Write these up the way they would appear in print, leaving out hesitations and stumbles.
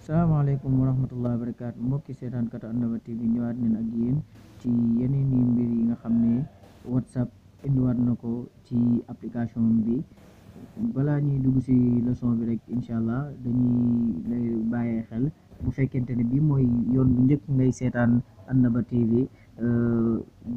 salaamaaleykum wa rahmatullahi wa barakaatu mbokki seetaankatu Annaba TV ñëwaat neen ak yéen ci yeneen i mbir yi nga xam ne WhatsApp indiwaat na ko ci application bi. balaa ñuy dugg ci leçon bi rek incha allah dañuy lay bàyyee xel bu fekkente ne bii mooy yoon bu njëkk ngay seetaan Annaba TV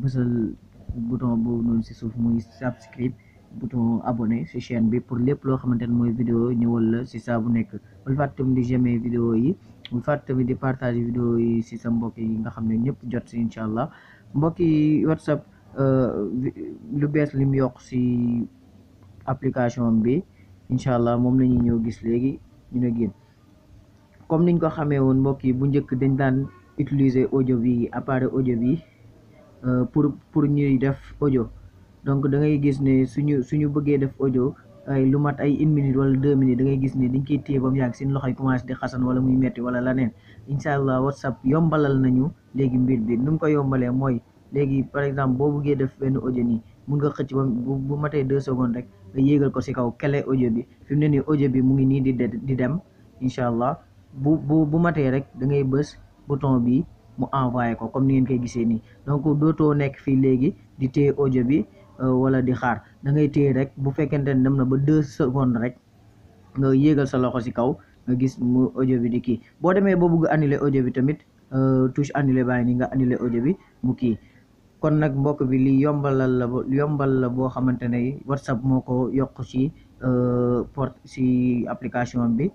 bësal bouton boobu noonu ci suuf muy subscribe bouton abonné ci chaîne bi pour lépp loo xamante ne mooy vidéo ñëwal la ci saa bu nekk. bul fàtte tamit di j'aimer vidéo yi, bul fàtte tamit di partager vidéo yi ci sa mbokk yi nga xam ne ñëpp jot ci incha allah. mbokk yi WhatsApp lu bees lim yokk ci application bi incha allah moom la ñuy ñëw gis léegi ñu ne génn. comme niñ ko xamee woon mbokk yi bu njëkk dañ daan utiliser audio bi, appareil audio bi pour ñuy def audio. donc da ngay gis ne suñu bëggee def audio ay lu mat ay 1 minute wala 2 minutes da ngay gis ne dañ koy téye ba mu yàgg seen loxo yi commencé di xasan wala muy metti wala leneen. incha allah WhatsApp yombalal nañu léegi mbir bi nu mu ko yombalee mooy léegi par exemple boo bëggee def benn audio nii mun nga xëcc ba bu matee 2 secondes rek nga yéegal ko ci kaw kele audio bi fi mu ne nii audio bi mu ngi nii di dem incha allah bu matee rek da ngay bës bouton bi mu envoyé ko comme ni ngeen koy gisee nii. donc dootoo nekk fii léegi di téye audio bi wala di xaar, da ngay téye rek bu fekkente ne dem na ba 2 secondes rek nga yéegal sa loxo ci kaw nga gis mu audio bi di kii. boo demee ba bëgg annuler audio bi tamit touche annuler bàyyi ni nga annuler audio bi mu kii. kon nag mbokk bi li yombal la boo xamante ne WhatsApp moo ko yokk ci ci application bi.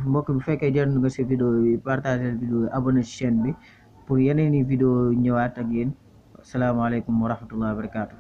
mbokk bu fekkee jënd nga ci vidéo bi partager vidéo yi, abonné ci chaîne bi pour yeneen i vidéo ñëwaat ak yéen. asalaamaaleykum wa rahmatullahi wa barakaatu.